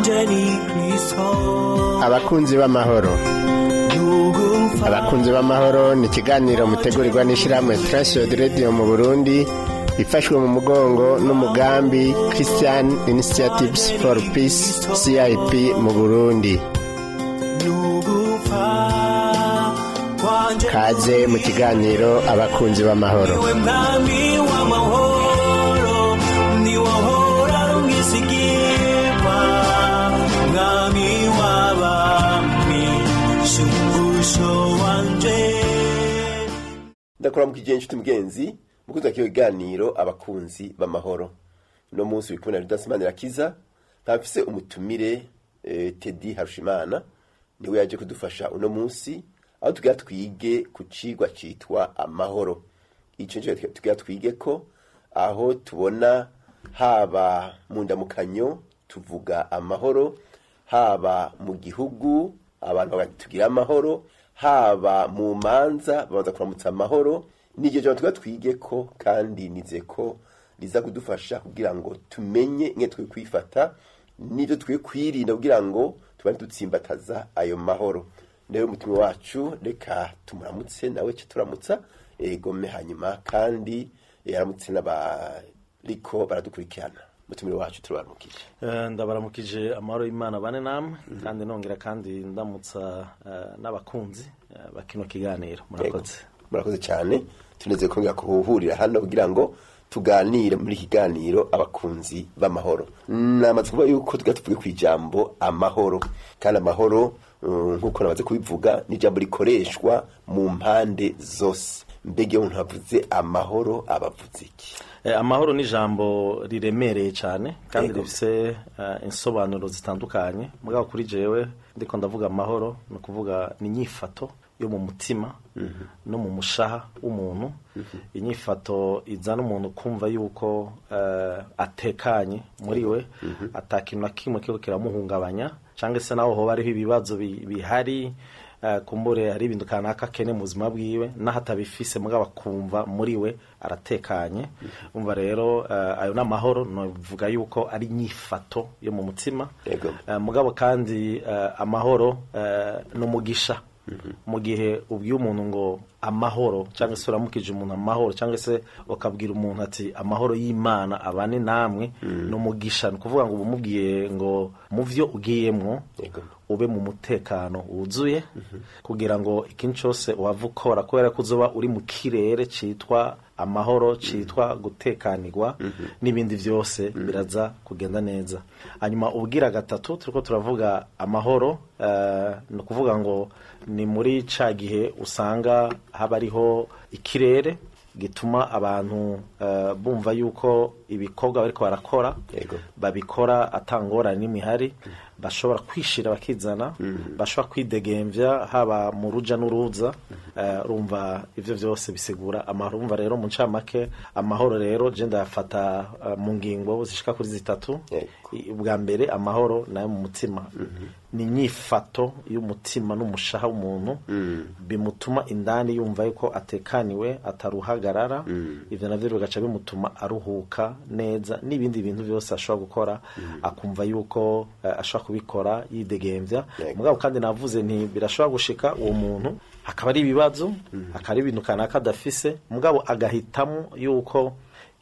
Wanje ni Kristo. Abakunzi b'amahoro, abakunzi b'amahoro ni ikiganiro mutegurirwa n'ishyirahamwe Transworld Radio mu Burundi, ifashwe mu mugongo n'umugambi Christian Initiatives for Peace, CIP mu Burundi. Nugupfa kwanje Kaze mu kiganiro Abakunzi b'amahoro. Niwe mwami w'amahoro, niwe ahora umwisigirwa, mwami w'abami, shumbusho wanje. Ndakora mu kigenzi, inshuti mugenzi mukunzi wa kiganiro Abakunzi b'amahoro. Uno munsi uri kumwe na Judas Manirakiza, nkaba mfise umutumire Teddy Harushimana, niwe yaje kudufasha uno munsi aho tugira twige ku cigwa citwa amahoro. Ico nico tugira twige ko aho tubona haba mu ndamukanyo tuvuga amahoro, haba mu gihugu abantu batugira amahoro, haba mu manza babanza kuramutsa amahoro. N'iryo jambo tugira twige ko, kandi nize ko riza kudufasha kugira ngo tumenye ingene twe kwifata n'ibyo twe kwirinda kugira ngo tubane dutsimbataza ayo mahoro. Nawe umutima wacu, reka tumuramutse nawe ce turamutsa egome, hanyuma kandi yaramutse n'abariko baradukurikirana. Umutumire wacu, turabaramukije. Ndabaramukije, amahoro y'Imana bane namwe, kandi nongera kandi ndamutsa n'abakunzi ba kino kiganiro. Murakoze. Murakoze cyane, tuneze kongera kuhurira hano kugira ngo tuganire muri iki kiganiro Abakunzi b'amahoro. Namaze kuvuga yuko tugira tuvuge ku ijambo amahoro, kandi amahoro nk'uko namaze kubivuga ni ijambo rikoreshwa mu mpande zose. Mbega iyo umuntu avuze amahoro aba avuze iki? Amahoro ni ijambo riremereye cyane kandi rifise insobanuro zitandukanye. Mugabo kuri jewe ndiko ndavuga amahoro, ni ukuvuga ni inyifato yo mu mutima no mu mushaha w'umuntu, inyifato izana umuntu kumva yuko atekanye muri we, atakintu na kimwe kiriko kiramuhungabanya, cyangwa se naho hoba hariho ibibazo bihari, kumbure hari ibintu kanaka akeneye mu buzima bwiwe, naho atabifise, mugabo akumva muri we aratekanye. Umva rero, ayo ni amahoro, novuga yuko ari inyifato yo mu mutima. Mugabo kandi amahoro ni umugisha. Mu gihe ubwiye umuntu ngo amahoro, cyangwa se uramukije umuntu amahoro, cyangwa se ukabwira umuntu ati amahoro y'Imana abane namwe, ni umugisha. Ni ukuvuga ngo uba umubwiye ngo mu byo ugiyemwo ube mu mutekano wuzuye, kugira ngo ikintu cyose wava ukora, kubera ko uzoba uri mu kirere citwa amahoro, citwa gutekanirwa, n'ibindi byose biraza kugenda neza. Hanyuma ubwira gatatu, turiko turavuga amahoro, ni ukuvuga ngo ni muri ca gihe usanga haba hariho ikirere gituma abantu bumva yuko ibikorwa bariko barakora babikora atangorane n'imwe ihari, bashobora kwishira bakizana, bashobora kwidegemvya haba mu ruja n'uruza. Urumva ivyo vyose bisigura amahoro. Urumva rero mu ncamake amahoro rero je ndayafata mu ngingo zishika kuri zitatu. Ubwa mbere, amahoro nayo mu mutima ni inyifato y'umutima n'umushaha w'umuntu, bimutuma indani yumva yuko atekaniwe, ataruhagarara. Ivyo navyo bigaca bimutuma aruhuka neza, n'ibindi bintu byose ashobora gukora akumva yuko ashobora kubikora yidegemvya. Mugabo kandi navuze nti birashobora gushika uwo muntu hakaba ari ibibazo, hakaba ari ibintu kanaka adafise, mugabo agahitamo yuko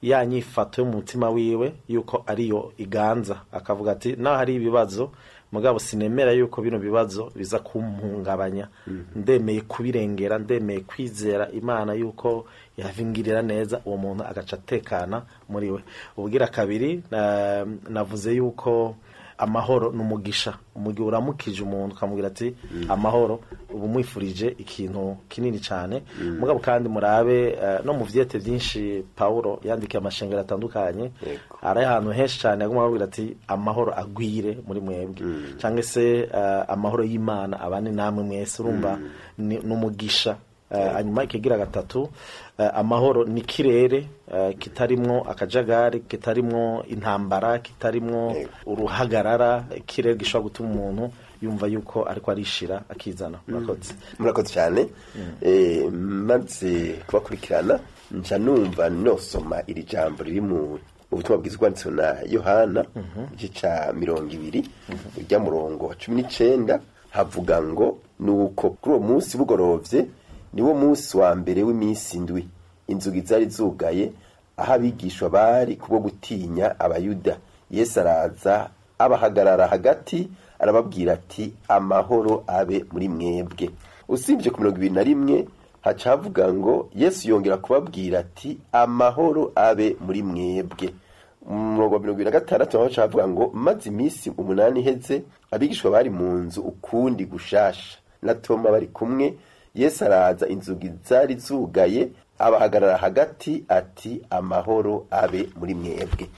ya nyifato yo mu mutima wiwe yuko ariyo iganza, akavuga ati naho hari ibibazo, mugabo sinemera yuko bino bibazo biza kumpungabanya, ndemeye kubirengera, ndemeye kwizera Imana yuko yavingirira neza. Uwo muntu agaca atekana muri we. Ubwira kabiri, navuze yuko amahoro ni umugisha. Umugihe uramukije umuntu ukamubwira ati amahoro, uba umwifurije ikintu kinini cyane. Mugabo kandi murabe no mu vyete byinshi Paulo yandikiye amashengero atandukanye, ari ahantu henshi cyane yaguma ababwira ati amahoro agwire muri mwebwe, cyangwa se amahoro y'Imana abane namwe mwese. Urumva ni umugisha. Hanyuma ikigira gatatu, amahoro ni kirere kitarimwo akajagari, kitarimwo intambara, kitarimwo uruhagarara, ikirere gishobora gutuma umuntu yumva yuko ariko arishira akizana. Murakoze. Murakoze cyane. Maze kubakurikirana nca numva nosoma iri jambo riri mu Mu butumwa bwiza bwanditswe na Yohana, igice ca 20, urya murongo wa 19, havuga ngo: "Nuko kuri uwo munsi bugorovye, niwo munsi wa mbere w'iminsi indwi, inzugi zari zugaye aho abigishwa bari kubwo gutinya Abayuda, Yesu araza abahagarara hagati, arababwira ati: 'Amahoro abe muri mwebwe.'" Usibye ku 21, haca havuga ngo: "Yesu yongera kubabwira ati: 'Amahoro abe muri mwebwe.'" Mu murongo wa 26 naho haca havuga ngo: "Maze iminsi 8 iheze, abigishwa bari mu nzu ukundi gushasha, na Toma bari kumwe. Yesu araza, inzugi zari zugaye, abahagarara hagati ati: 'Amahoro abe muri mwebwe.'"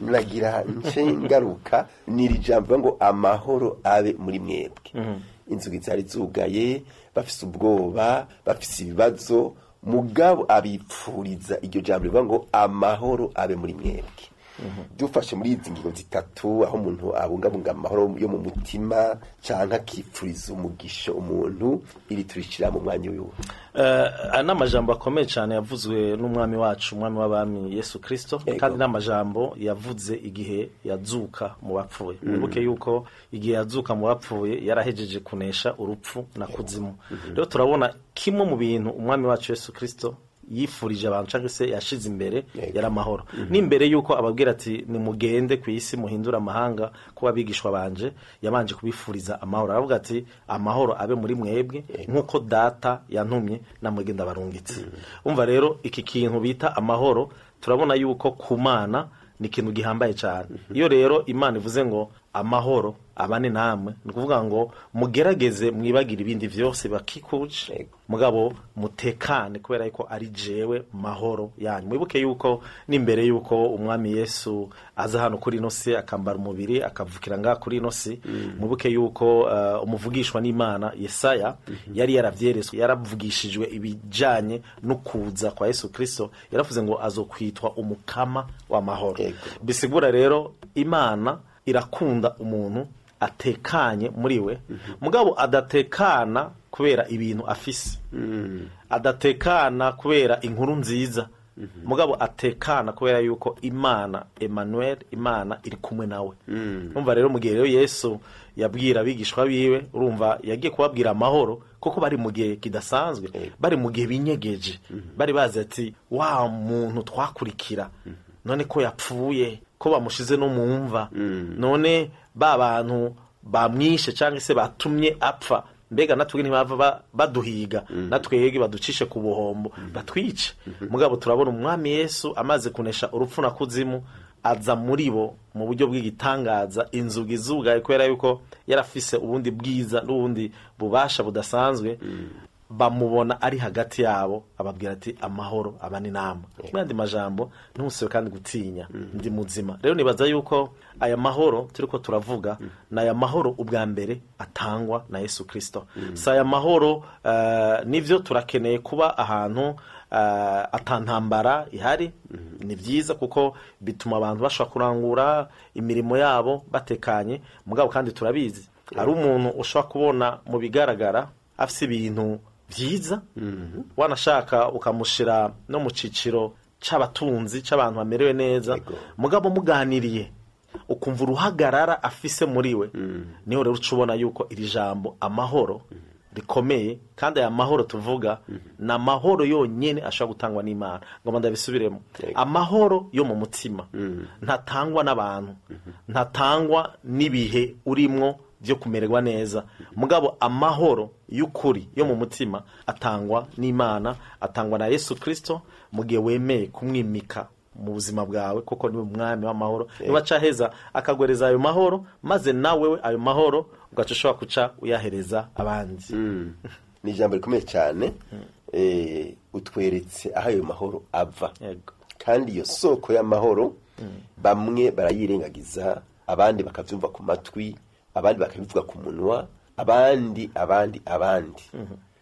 Nagira nce ngaruka n'iri jambo ngo amahoro abe muri mwebwe. Inzugi zari zugaye, bafise ubwoba, bafise ibibazo, mugabo abipfuriza iryo jambo rivuga ngo amahoro abe muri mwebwe. Dufashe muri izi ngingo zitatu, aho umuntu abungabunga amahoro yo mu mutima canke akipfuriza umugisha umuntu, iri turishira mu mwanya uyu? Aya ni amajambo akomeye cyane yavuzwe n'umwami wacu, umwami w'abami Yesu Kirisito. Yego. Kandi ni amajambo yavuze igihe yazuka mu bapfuye. Mwibuke yuko igihe yazuka mu bapfuye yarahejeje kunesha urupfu na kuzimu. Rero turabona kimwe mu bintu umwami wacu Yesu Kirisito yifurije abantu cyangwa se yashize imbere yari amahoro. N'imbere yuko ababwira ati: "Nimugende ku isi muhindure amahanga kuba abigishwa banje", yabanje kubifuriza amahoro, aravuga ati: "Amahoro abe muri mwebwe, nk'uko Data yantumye, namwebwe ndabarungitse." Umva rero, iki kintu bita amahoro, turabona yuko ku Mana ni ikintu gihambaye cyane. Iyo rero Imana ivuze ngo amahoro abane namwe, ni ukuvuga ngo mugerageze mwibagire ibindi vyose bakikuje, mugabo mutekane, kubera yuko ari jewe mahoro yanyu. Mwibuke yuko n'imbere yuko umwami Yesu aza hano kuri ino si, akambara umubiri, akavukira ngaha kuri ino si, mwibuke yuko umuvugishwa n'Imana Yesaya yari yaravyeretswe, yaravugishijwe ibijanye no kuza kwa Yesu Kristo. Yaravuze ngo azokwitwa umukama w'amahoro. Bisigura rero Imana irakunda umuntu atekanye muri we, mugabo adatekana kubera ibintu afise, adatekana kubera inkuru nziza, mugabo atekana kubera yuko Imana Emmanuel, Imana iri kumwe nawe. Urumva rero, mu gihe rero Yesu yabwira abigishwa biwe, urumva yagiye kubabwira amahoro kuko bari mu gihe kidasanzwe, bari mu gihe binyegeje, bari bazi ati: "Wa muntu twakurikira, none ko yapfuye, ko bamushize no mu mva, none ba bantu bamwishe cyangwa se batumye apfa, mbega natwe ntibava baduhiga, natwege baducishe ku buhombo, batwice?" Mugabo turabona umwami Yesu amaze kunesha urupfu na kuzimu, aza muri bo mu buryo bw'igitangaza, inzugi zugaye, kubera yuko yarafise ubundi bwiza n'ubundi bubasha budasanzwe. Bamubona ari hagati yabo, ababwira ati: "Amahoro abane namwe." Mu yandi majambo, ntusebe kandi gutinya, ndi muzima. Rero nibaza yuko aya mahoro turiko turavuga ni aya mahoro ubwa mbere atangwa na Yesu Kristo. Si aya mahoro, nivyo turakeneye kuba ahantu atantambara ihari, ni byiza kuko bituma abantu bashobora kurangura imirimo yabo batekanye. Mugabo kandi turabizi, hari umuntu ushobora kubona mu bigaragara afise ibintu byiza, wanashaka ukamushira no mu ciciro c'abatunzi, c'abantu bamerewe neza, mugabo muganiriye ukumva uruhagarara afise muri we. Niho rero uca ubona yuko iri jambo amahoro rikomeye. Kandi aya mahoro tuvuga ni amahoro yonyene ashobora gutangwa n'Imana. Ngomba ndabisubiremo: amahoro yo mu mutima ntatangwa n'abantu, ntatangwa n'ibihe urimwo byo kumererwa neza, mugabo amahoro y'ukuri yo mu mutima atangwa n'Imana, atangwa na Yesu Kristo, mu gihe wemeye kumwimika mu buzima bwawe, kuko niwe mwami w'amahoro. Niba acaheza akagwereza ayo mahoro, maze nawe we ayo mahoro ugaca ushobora kuca uyahereza abandi. Ni ijambo rikomeye cyane. Utweretse aho ayo mahoro ava. Kandi iyo soko y'amahoro bamwe barayirengagiza, abandi bakavyumva ku matwi, abandi bakabivuga ku munwa, abandi, abandi, abandi.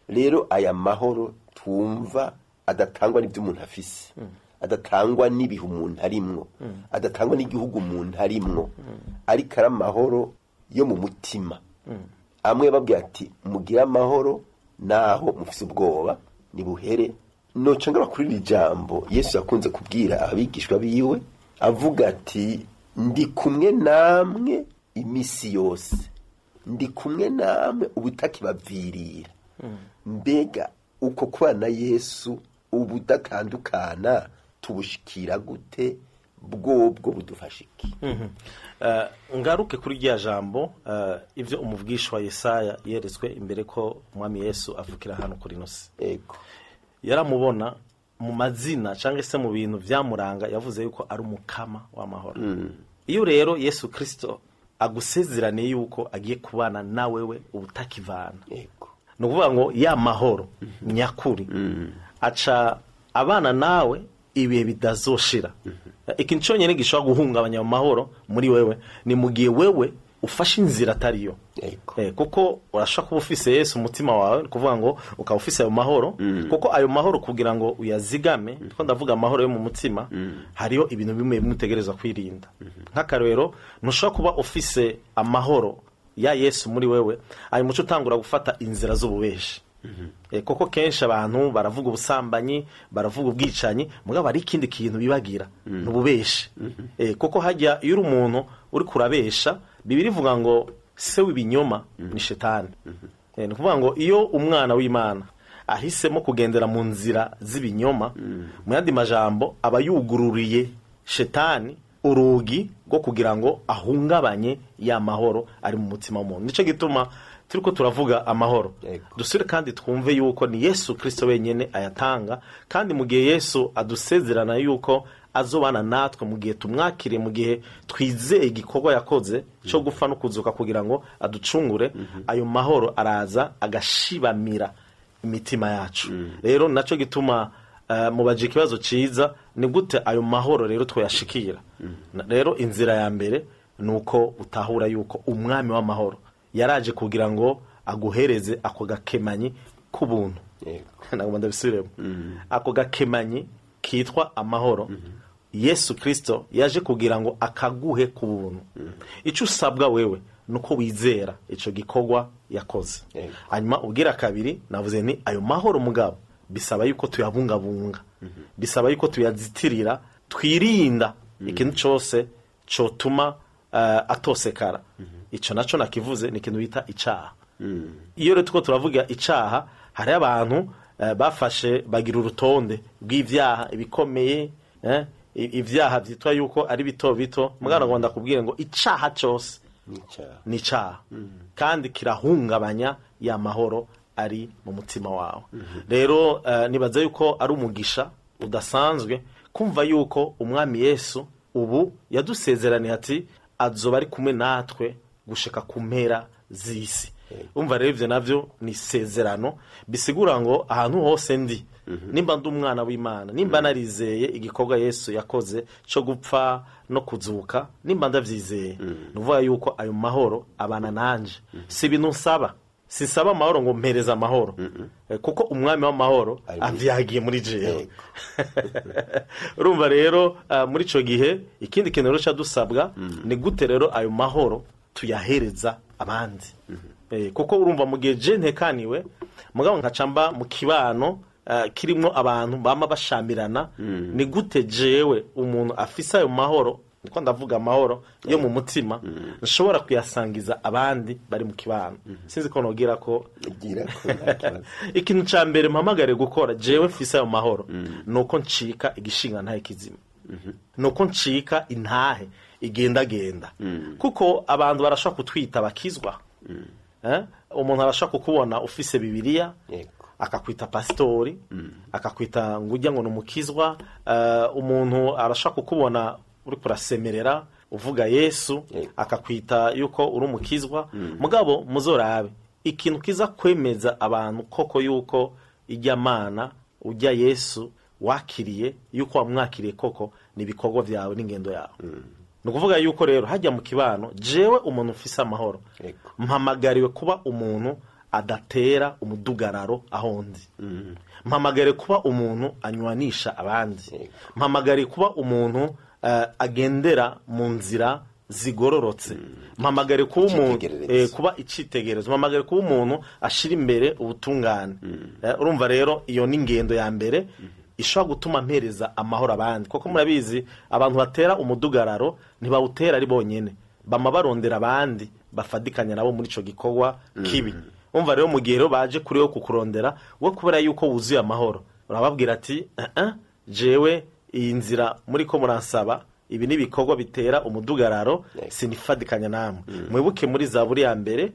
Rero aya mahoro twumva adatangwa n'ibyo umuntu afise, adatangwa n'ibihe umuntu arimwo, adatangwa n'igihugu umuntu arimwo, ariko ari amahoro yo mu mutima. Amwe babwira ati: "Mugire amahoro naho mufise ubwoba nibuhere." Noca ngaruka kuri iri jambo Yesu yakunze kubwira abigishwa biwe. Avuga ati ndi kumwe namwe imisi yose, ndi kumwe namwe ubutakibavirira. Mbega uko kubana na Yesu ubudatandukana tubushikira gute? Bwobwo budufasha iki? Ngaruke kuri rya jambo, ivyo umuvugishwa Yesaya yeretswe imbere ko umwami Yesu avukira hano kuri ino si. Yaramubona mu mazina cyangwa se mu bintu vyamuranga, yavuze yuko ari umukama w'amahoro. Iyo rero Yesu Kristo agusezeraniye yuko agiye kubana na wewe ubutakivana, ni ukuvuga ngo ya mahoro nyakuri aca abana nawe ibihe bidazoshira. Ikintu cyonyine gishobora guhungabanya mu mahoro muri wewe ni mu gihe wewe ufashe inzira atariyo. Kuko urashobora kuba ufise Yesu umutima wawe, ni ukuvuga ngo ukaba ufise ayo mahoro, kuko ayo mahoro kugira ngo uyazigame, ndiko ndavuga amahoro yo mu mutima, hariho ibintu bimwe bimwe utegerezwa kwirinda. Nk'akarorero, ntushobora kuba ufise amahoro ya Yesu muri wewe ayo muco utangura gufata inzira z'ububeshi. Kuko kenshi abantu baravuga ubusambanyi, baravuga ubwicanyi, mugabo hari ikindi kintu bibagira, ni ububeshi. Kuko hajya iyo uri umuntu uri kurabesha, Bibiliya ivuga ngo se w'ibinyoma ni shetani. Ni ukuvuga ngo iyo umwana w'Imana ahisemo kugendera mu nzira z'ibinyoma, mu yandi majambo aba yugururiye shetani urugi rwo kugira ngo ahungabanye ya mahoro ari mu mutima w'umuntu. Nico gituma turiko turavuga amahoro, dusubire kandi twumve yuko ni Yesu Kristo wenyene ayatanga, kandi mu gihe Yesu adusezerana yuko azobana natwe mu gihe tumwakiriye, mu gihe twizeye igikorwa yakoze cyo gupfa no kuzuka kugira ngo aducungure, ayo mahoro araza agashibamira imitima yacu. Rero naco gituma mubaje ikibazo ciza, ni gute ayo mahoro rero twayashikira? Rero inzira ya mbere ni uko utahura yuko umwami w'amahoro yaraje kugira ngo aguhereze ako gakemanyi k'ubuntu. Nagomba ndabisubiremo. Ako gakemanyi kitwa amahoro, Yesu Kristo yaje kugira ngo akaguhe ku buntu. Ico usabwa wewe nuko wizera ico gikorwa yakoze. Hanyuma ubwira kabiri navuze ni ayo mahoro mugabo bisaba yuko tuyabungabunga, bisaba yuko tuyazitirira, twirinda ikintu cose cotuma atosekara. Ico naco nakivuze ni ikintu bita icaha. Iyo rero tuko turavuga icaha, hari abantu bafashe bagira urutonde rw'ivyaha ibikomeye, ivyaha vyitwa yuko ari bito bito. Mugabo ngo ndakubwire ngo icaha cose ni icaha, kandi kirahungabanya ya mahoro ari mu mutima wawe. Rero nibaza yuko ari umugisha udasanzwe kumva yuko umwami Yesu ubu yadusezeraniye ati azoba ari kumwe natwe gushika ku mpera z'isi. Umva rero ivyo navyo ni isezerano, bisigura ngo ahantu hose ndi, nimba ndi umwana w'Imana, nimba narizeye igikorwa Yesu yakoze cyo gupfa no kuzuka, nimba ndavyizeye, nuvuga yuko ayo mahoro abana nanje. Si ibintu nsaba, sinsaba amahoro ngo mpereze amahoro, kuko umwami w'amahoro avyagiye muri jewe. Urumva rero muri ico gihe ikindi kintu rero cadusabwa ni gute rero ayo mahoro tuyahereza abandi. Kuko urumva mu gihe je ntekaniwe, mugabo nkacamba mu kibano kirimwo abantu bama bashamirana, ni gute jewe umuntu afise ayo mahoro, niko ndavuga amahoro yo mu mutima, nshobora kuyasangiza abandi bari mu kibano. Sinzi ko nogira ko ikintu ca mbere mpamagare gukora jewe mfise ayo mahoro, nuko ncika igishinga ntahe kizima, nuko ncika intahe igendagenda. Kuko abantu barashobora kutwita bakizwa. Umuntu arashobora kukubona ufise Bibiliya, akakwita pastori, akakwita ngujya ngo numukizwa. Umuntu arashobora kukubona uri kurasemerera uvuga Yesu, akakwita yuko uri umukizwa. Mugabo muzorabe ikintu kiza kwemeza abantu koko yuko ijya mana ujya Yesu wakiriye, yuko wamwakiriye koko, ni ibikorwa vyawe n'ingendo yawe. Ni ukuvuga yuko rero hajya mu kibano jewe umuntu ufise amahoro mpamagariwe kuba umuntu adatera umudugararo aho ndi, mpamagariwe kuba umuntu anywanisha abandi, mpamagariwe kuba umuntu agendera mu nzira zigororotse, mpamagariwe kuba umuntu kuba icitegererezo, mpamagariwe kuba umuntu ashira imbere ubutungane. Urumva rero iyo ni ingendo ya mbere ishobora gutuma mpereza amahoro abandi, kuko murabizi abantu batera umudugararo ntibawutera ari bonyene, bama barondera abandi bafadikanya nabo muri ico gikorwa kibi. Umva rero mu gihe rero baje kuri wo kukurondera, wo kubera yuko wuzuye amahoro, urababwira ati jewe iyi nzira muri ko muransaba, ibi ni ibikorwa bitera umudugararo, sinifadikanya namwe. Mwibuke muri Zaburi ya mbere,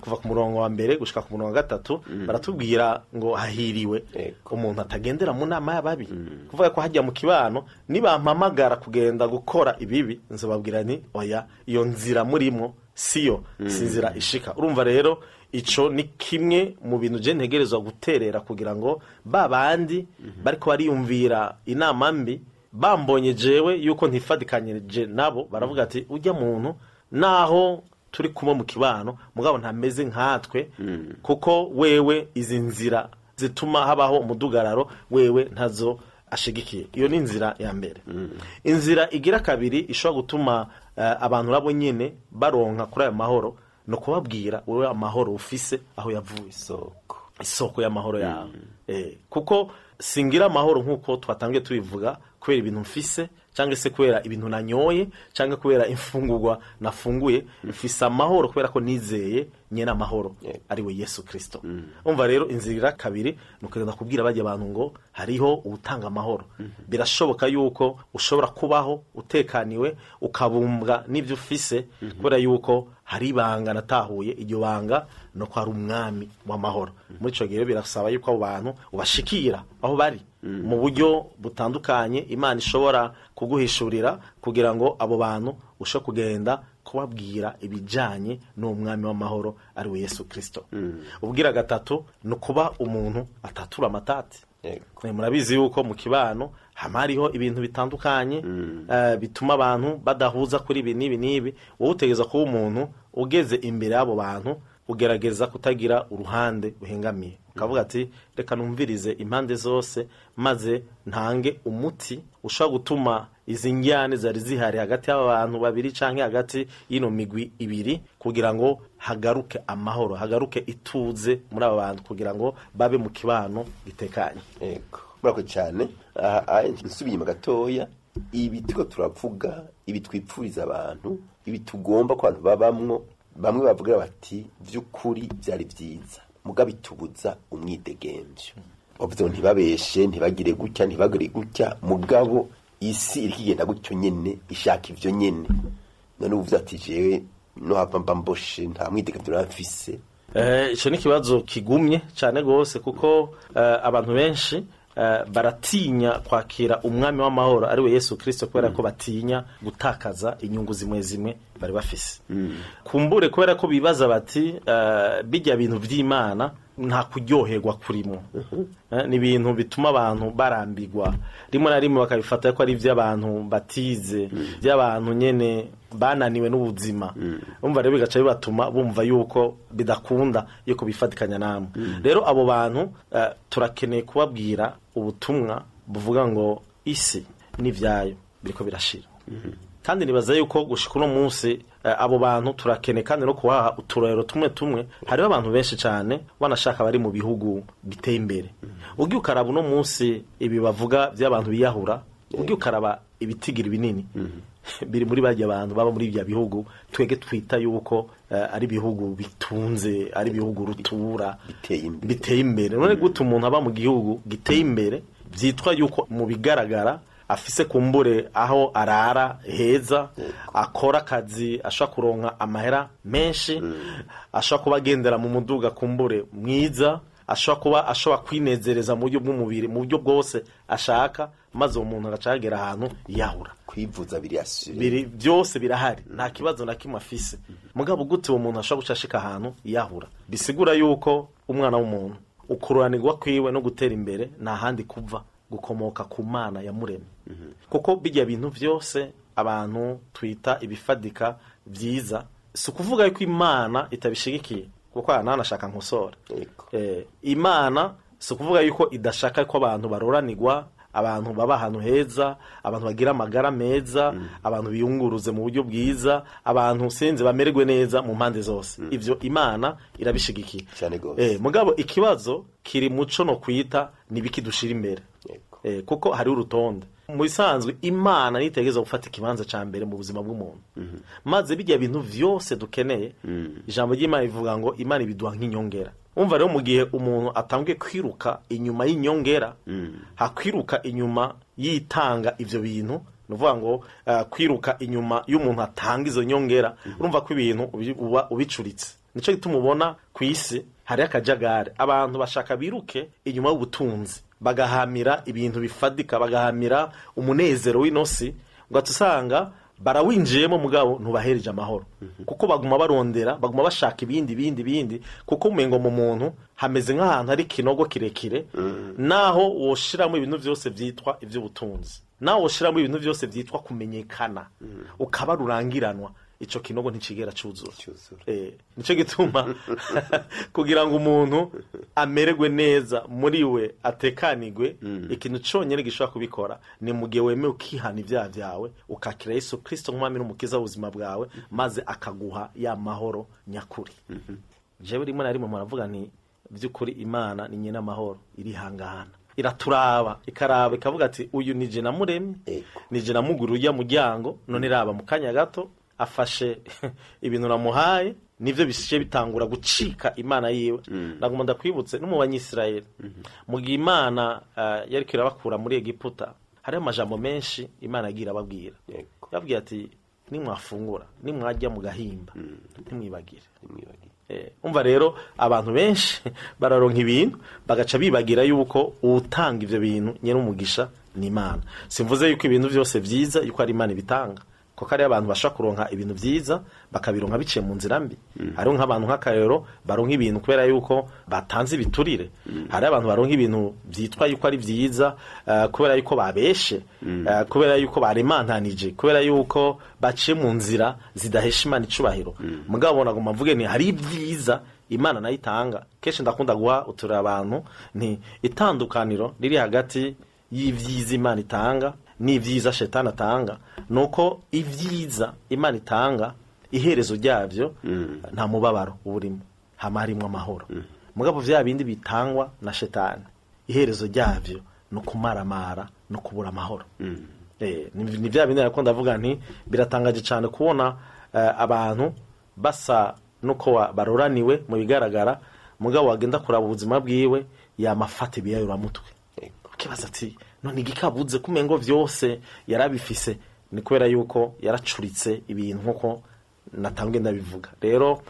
kuva ku murongo wa mbere gushika ku murongo wa gatatu, baratubwira ngo hahiriwe umuntu atagendera mu nama y'ababi. Kuvuga ko hajya mu kibano nibampamagara kugenda gukora ibibi, nzobabwira nti oya, iyo nzira murimo siyo, si inzira ishika. Urumva rero ico ni kimwe mu bintu je ntegerezwa guterera kugira ngo ba bandi bariko bariyumvira inama mbi bambonye jewe yuko ntifadikanyije nabo, baravuga ati ujya muntu naho turi kumwe mu kibano mugabo ntameze nkatwe, kuko wewe izi nzira zituma habaho umudugararo wewe ntazo ashigikiye. Iyo ni inzira ya mbere. Inzira igira kabiri ishobora gutuma abantu nabo nyene baronka kuri ayo mahoro, no kubabwira wewe amahoro ufise aho yavuye, isoko y'amahoro yawe. Kuko singira amahoro nk'uko twatangiye tubivuga kubera ibintu mfise, cyangwa se kubera ibintu nanyoye, cyangwa kubera imfungurwa nafunguye. Mfise amahoro kubera ko nizeye nyene amahoro ari we Yesu Kristo. Umva rero inzira kabiri ni ukugenda kubwira bajya abantu ngo hariho ubutanga amahoro. Birashoboka yuko ushobora kubaho utekaniwe, ukabumbwa n'ibyo ufise, kubera yuko hari ibanga natahuye, iryo banga no ko ari umwami w'amahoro. Muri ico gihe birasaba yuko abo bantu ubashikira aho bari mu buryo butandukanye Imana ishobora kuguhishurira, kugira ngo abo bantu ushobore kugenda kubabwira ibijanye n'umwami w'amahoro ari we Yesu Kristo. Ubwira gatatu ni ukuba umuntu atatura amatati. Murabizi yuko mu kibano hama hariho ibintu bitandukanye, bituma abantu badahuza kuri ibi n'ibi n'ibi. Wowe utegereza kuba umuntu ugeze imbere y'abo bantu ugerageza kutagira uruhande uhengamiye, ukavuga ati reka numvirize impande zose maze ntange umuti ushobora gutuma izi njyane zari zihari hagati y'aba bantu babiri canke hagati y'ino migwi ibiri, kugira ngo hagaruke amahoro, hagaruke ituze muri aba bantu, kugira ngo babe mu kibano gitekanye. Yego, murakoze cyane. Nsubiye inyuma gatoya, ibi turiko turavuga, ibi twipfuriza abantu, ibi tugomba ko abantu babamwo, bamwe bavuga bati vy'ukuri vyari vyiza, muga bitubuza umwidegemvyo. Bavuze ngo ntibabeshe, ntibagire gutya, ntibagire gutya, mugabo isi iriko igenda gutyo nyene, ishaka ivyo nyene. None uvuze ati jewe no hava mba mboshe, nta mwidegemvyo mfise. Ico ni ikibazo kigumye cane gose, kuko abantu benshi baratinya kwakira umwami w'amahoro ari we Yesu Kristo, kubera ko batinya gutakaza inyungu zimwe zimwe bari bafise. Kumbure kubera ko bibaza bati bijya bintu vy'Imana nta kuryoherwa kurimo. Ni ibintu bituma abantu barambigwa, rimwe na rimwe bakabifata ko ari ivy'abantu batize, by'abantu nyene bananiwe n'ubuzima. Umva rero bigaca bibatuma bumva yuko bidakunda yuko bifatikanya namwe. Rero abo bantu turakeneye kubabwira ubutumwa buvuga ngo isi n'ivyayo biriko birashira. Kandi nibaza yuko gushika uno munsi abo bantu turakeneye kandi no kubaha uturorero tumwe tumwe. Hariho abantu benshi cyane banashaka bari mu bihugu biteye imbere. Ugiye ukaraba uno munsi ibi bavuga by'abantu biyahura, ugiye ukaraba ibitigira binini biri muri bajya abantu baba muri ibya bihugu twege twita yuko ari bihugu bitunze, ari bihugu rutura biteye imbere. None gute umuntu aba mu gihugu giteye imbere byitwa yuko mu bigaragara afise kumbure aho arara heza, akora akazi, ashobora kuronka amahera menshi, ashobora kuba agendera mu muduga kumbure mwiza, ashobora kuba ashobora kwinezereza mu buryo bw'umubiri mu buryo bwose ashaka, maze uwo muntu agaca yagera ahantu yahura. Kwivuza biri biri byose birahari, nta kibazo na kimwe afise. Mugabo gute uwo muntu ashobora guca ashika ahantu yahura? Bisigura yuko umwana w'umuntu ukururanirwa kwiwe no gutera imbere nta handi kuva, gukomoka ku Mana yamuremye. Kuko bijya bintu byose abantu twita ibifadika vyiza, si ukuvuga yuko Imana itabishigikiye, kuko nanashaka nkosora. Imana si ukuvuga yuko idashaka ko abantu baroranirwa, abantu baba ahantu heza, abantu bagira amagara meza, abantu biyunguruze mu buryo bwiza, abantu sinzi bamererwe neza mu mpande zose. Ivyo Imana irabishigikiye. Mugabo ikibazo kiri muco no kwita nibiki dushira imbere. Kuko hari urutonde mu bisanzwe. Imana nitegereza gufata ikibanza ca mbere mu buzima bw'umuntu, maze bijya bintu vyose dukeneye, ijambo ry'Imana rivuga ngo Imana ibiduha nk'inyongera. Umva rero, mu gihe umuntu atangiye kwiruka inyuma y'inyongera, hakwiruka inyuma yitanga ivyo bintu, ni ukuvuga ngo kwiruka inyuma y'umuntu atanga izo nyongera, urumva ko ibintu uba ubicuritse. Nico gituma ubona ku isi hariho akajagari, abantu bashaka biruke inyuma y'ubutunzi, bagahamira ibintu bifadika, bagahamira umunezero w'inosi, ugaca usanga barawinjiyemo, mugabo ntubahereje amahoro, kuko baguma barondera, baguma bashaka ibindi, ibindi, ibindi, kuko umengo mu muntu hameze nk'ahantu hari ikinogo kirekire, naho woshiramo ibintu byose byitwa iby'ubutunzi, naho woshiramo ibintu byose byitwa kumenyekana, ukaba rurangiranwa, ico kinogo nticigera cuzura. Cuzura. Nico gituma kugira ngo umuntu amererwe neza muri we, atekanigwe, ikintu conyene gishobora kubikora ni mu gihe wemewe ukihana ibyaha byawe, ukakira Yesu Kristo nk'umwami n'umukiza w'ubuzima bwawe, maze akaguha ya mahoro nyakuri. Jewe rimwe na rimwe muravuga nti by'ukuri Imana ni nyina amahoro, irihangana, iraturaba, ikaraba, ikavuga ati: "Uyu nije namuremye, nije namugura ujya muryango, none raba mu kanya gato afashe ibintu namuhaye, nivyo bisije bitangura gucika Imana yiwe." Naguma ndakwibutse no mu Banyisirayeli, mu gihe Imana yariko irabakura muri Egiputa, hariho amajambo menshi Imana yagiye irababwira. Yababwiye ati: "Nimwafungura, nimwajya mu gahimba, ntimwibagire." Ntimwibagire. Umva rero, abantu benshi bararonka ibintu bagaca bibagira yuko utanga ivyo bintu nyene umugisha ni Imana. Simvuze yuko ibintu vyose vyiza yuko ari Imana ibitanga, kuko hariyo abantu bashobora kuronka ibintu vyiza bakabironka biciye mu nzira mbi. Hariho nk'abantu, nk'akarero, baronka ibintu kubera yuko batanze ibiturire. Hariho abantu baronka ibintu vyitwa yuko ari vyiza kubera yuko babeshe, kubera yuko baremantanije, kubera yuko baciye mu nzira zidahesha Imana icubahiro. Mugabo nagomba mvuge ni hari ibyiza Imana nayo itanga. Kenshi ndakunda guha uturira abantu nti itandukaniro riri hagati y'ivyiza Imana itanga n'ivyiza Shetani atanga nuko ivyiza Imana itanga, iherezo ryavyo nta mubabaro uburimo, hama harimwo amahoro. Mugabo vya bindi bitangwa na Shetani, iherezo ryavyo ni ukumaramara no kubura amahoro. Ni vya bindi nariko ndavuga nti biratangaje cyane kubona abantu basa nuko baroraniwe mu bigaragara, mugabo wagenda kuraba ubuzima bwiwe, yamafata ibiyayuramutwe, ukibaza ati: "None igikabuze kumengo vyose yarabifise?" Ni kubera yuko yaracuritse ibintu, nkuko natangiye ndabivuga. Rero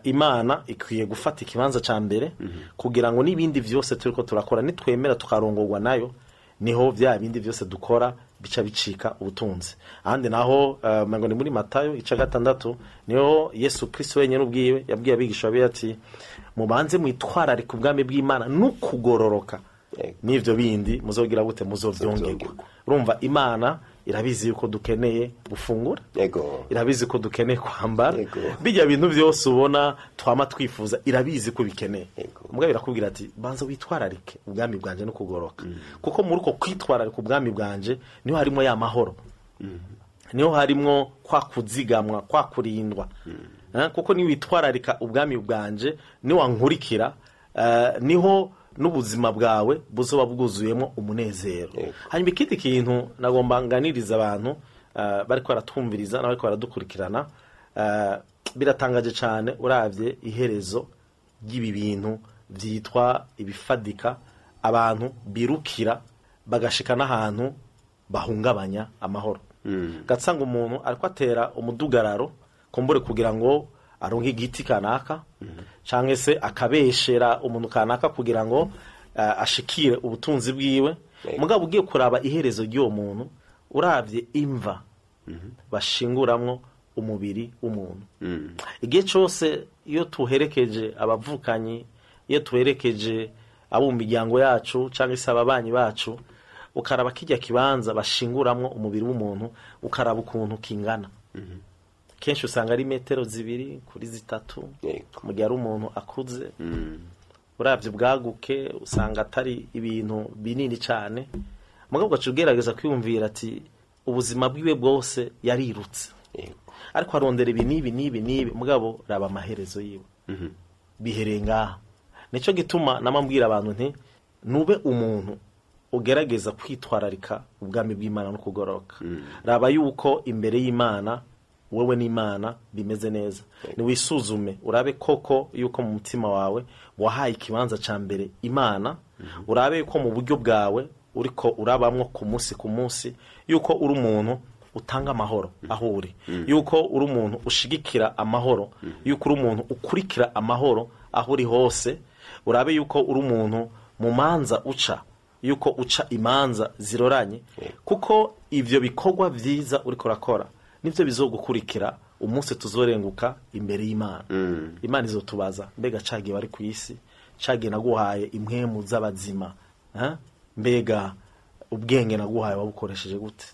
Imana ikwiye gufata ikibanza ca mbere kugira ngo n'ibindi vyose turiko turakora, nitwemera tukarongorwa nayo, niho vya bindi vyose dukora bica bicika ubutunzi. Ahandi naho ngo ni muri Matayo ica 6, niho Yesu Kristo wenyine ubwiwe yabwiye abigisha be ati: "Mubanze mwitwararike ubwami bw'Imana n'ukugororoka, n'ivyo bindi muzogira gute? Muzovyongerwa." Muzovyongerwa. Urumva, Imana irabizi yuko dukeneye gufungura, irabizi ko dukeneye kwambara, bijya bintu byose ubona twama twifuza, irabizi ko bikeneye. Mugabo irakubwira ati: "Banza witwararike ubwami bwanje no kugoroka," kuko muri uko kwitwararika ubwami bwanje niho harimo ya mahoro, niho harimwo kwa kuzigamwa, kwa kurindwa. Kuko niwitwararika ubwami bwanje, niwankurikira, niho n'ubuzima bwawe buzoba bwuzuyemo umunezero. Hanyuma ikindi kintu nagomba nganiriza abantu bariko baratwumviriza n'abariko baradukurikirana, biratangaje cyane uravye iherezo ry'ibi bintu byitwa ibifadika, abantu birukira bagashika n'ahantu bahungabanya amahoro, gatsanga umuntu ariko atera umudugararo kumbure kugira ngo aronke igiti kanaka, canke se akabeshera umuntu kanaka kugira ngo ashikire ubutunzi bwiwe. Mugabo ugiye kuraba iherezo ry'uwo muntu, uravye imva bashinguramwo umubiri w'umuntu, igihe cyose iyo tuherekeje abavukanyi, iyo tuherekeje abo mu miryango yacu cyangwa se ababanyi bacu, ukaraba kijya kibanza bashinguramwo umubiri w'umuntu, ukaraba ukuntu kingana, kenshi usanga ari metero 2 kuri 3. Mu gihe ari umuntu akuze, uravye ubwaguke, usanga atari ibintu binini cyane. Mugabo ugaca ugerageza kwiyumvira ati ubuzima bwiwe bwose yarirutse, ariko arondera ibi n'ibi n'ibi n'ibi, mugabo raba amaherezo yiwe, bihereye ngaha. Nicyo gituma namambwira abantu nti nube umuntu ugerageza kwitwararika ubwami bw'Imana no kugoroka. Raba yuko imbere y'Imana wewe n'Imana bimeze neza. Niwisuzume urabe koko yuko mu mutima wawe wahaye ikibanza ca mbere Imana, urabe yuko mu buryo bwawe uriko urabamwo ku munsi ku munsi yuko uri umuntu utanga amahoro aho uri, yuko uri umuntu ushigikira amahoro, yuko uri umuntu ukurikira amahoro aho uri hose, urabe yuko uri umuntu mu manza uca, yuko uca imanza ziroranye, kuko ivyo bikorwa vyiza uriko urakora nivyo bizogukurikira umunsi tuzorenguka imbere y'Imana. Imana izotubaza, mbega cagiye bari ku isi, cagiye naguhaye impwemu z'abazima, mbega ubwenge naguhaye wabukoresheje gute,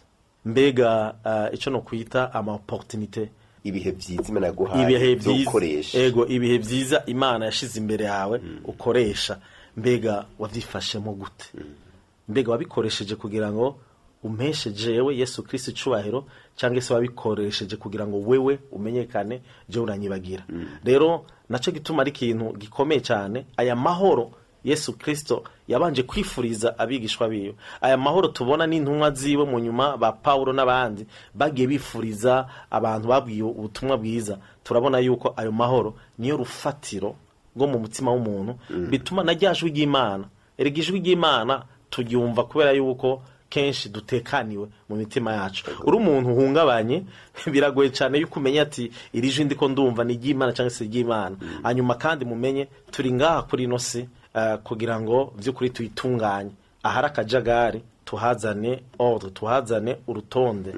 mbega ico no kwita ama opportunité, ibihe vyiza Imana yaguhaye ibihe vyiza, ukoresha. Ego, ibihe vyiza Imana yashize imbere yawe ukoresha, mbega wavyifashemo gute, mbega wabikoresheje kugira ngo umpeshe jewe Yesu Kristo icubahiro, cyangwa se wabikoresheje kugira ngo wewe umenyekane jewe uranyibagira. Rero naco gituma ari ikintu gikomeye cyane aya mahoro Yesu Kristo yabanje kwifuriza abigishwa biwe, aya mahoro tubona n'intumwa ziwe mu nyuma ba Paulo n'abandi bagiye bifuriza abantu babwiye ubutumwa bwiza. Turabona yuko ayo mahoro niyo rufatiro rwo mu mutima w'umuntu, bituma na rya jwi ry'Imana, erega ijwi ry'Imana turyumva kubera yuko kenshi dutekaniwe mu mitima yacu. Uri umuntu uhungabanye biragoye cyane yuko umenya ati iri jwi ndiko ndumva ni iry'Imana cyangwa se iry'Imana. Hanyuma kandi mumenye turi ngaha kuri ino si kugira ngo vy'ukuri tuyitunganye, ahari akajagari tuhazane ordre, tuhazane urutonde,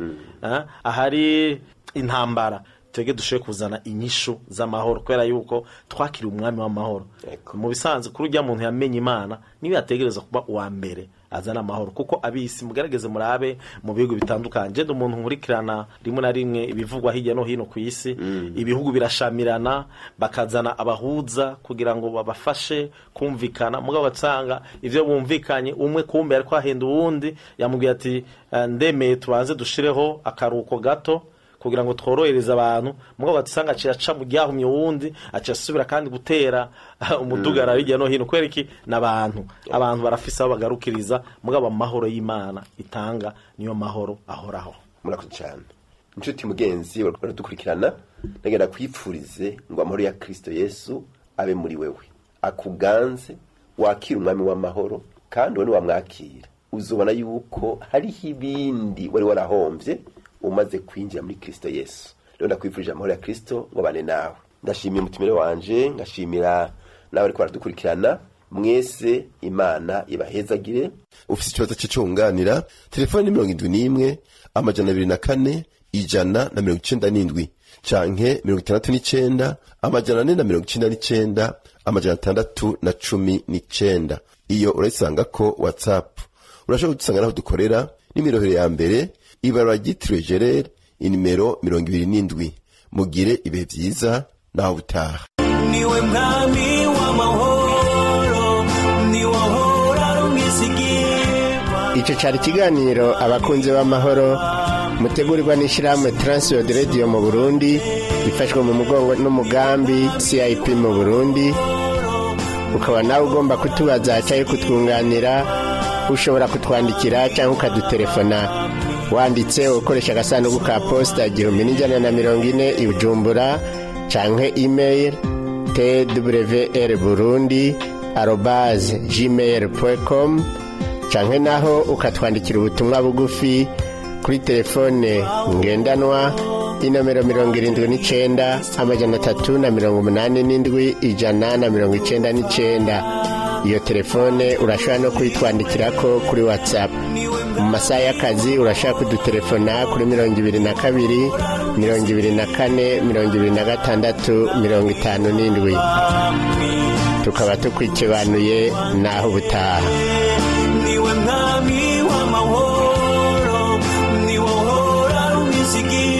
ahari intambara twege dushoboye kuzana inyishu z'amahoro, kubera yuko twakiriye umwami w'amahoro. Mu bisanzwe kuri urya muntu yamenye Imana niwe yategereza kuba uwa mbere azana amahoro, kuko abisi mugerageze murabe mu bihugu bitandukanye. Je umuntu nkurikirana rimwe na rimwe ibivugwa hirya no hino ku isi, ibihugu birashamirana bakazana abahuza kugira ngo babafashe kumvikana, mugabo batsanga ivyo bumvikanye umwe kumbe ariko ahenda uwundi yamubwiye ati ndemeye tubanze dushireho akaruko gato kugira ngo tworohereze abantu, mugabo batsanga aca mu ryahumye wundi aca asubira kandi gutera umudugara hirya no hino. Kubera iki? N'abantu, abantu barafise aho bagarukiriza, mugabo amahoro y'Imana itanga niyo mahoro ahoraho. Murakoze cyane inshuti mugenzi baradukurikirana, ndagenda kwipfurize ngo amahoro ya Kristo Yesu abe muri wewe, akuganze, wakira umwami w'amahoro, kandi wowe niwamwakira uzobona yuko hariho ibindi wari warahomvye umaze kwinjira muri Kristo Yesu. Rero ndakwifurije amahoro ya Kristo ngo bane nawe. Ndashimiye umutumire wanje, ngashimira nawe ariko baradukurikirana mwese, Imana ibahezagire. Ufise ikibazo cy'icunganira, telefone ni 71 204 197 canke 69 499 619. Iyo urayisanga ko WhatsApp. Urashobora kudusanga naho dukorera n'imirohero ya mbere, ibarura ryitiriwe Gerere, inimero 27. Mugire ibihe vyiza naho butaha. Niwe mwami w'amahoro, niwe ahora umwizigirwa. Icyo cyari ikiganiro abakunzi b'amahoro mutegurirwa n'ishyirahamwe Transworld Radio mu Burundi, ifashwe mu mugongo n'umugambi CIP mu Burundi. Ukaba nawe ugomba kutubaza cyangwa kutwunganira, ushobora kutwandikira cyangwa ukadutelefona wanditse ukoresha agasanduku ka posita 1140 i Bujumbura, canke email twrburundi@gmail.com, canke naho ukatwandikira ubutumwa bugufi kuri telefone ngendanwa inomero 79 387 199. Iyo telefone urashobora no kuyitwandikirako kuri WhatsApp. Mu masaha y'akazi urashobora kudutelefona kuri 22 24 26 57. Tukaba tukwikibanuye naho ubutaha. Niwe mwami w'amahoro, niwe uhora umwizigirwa.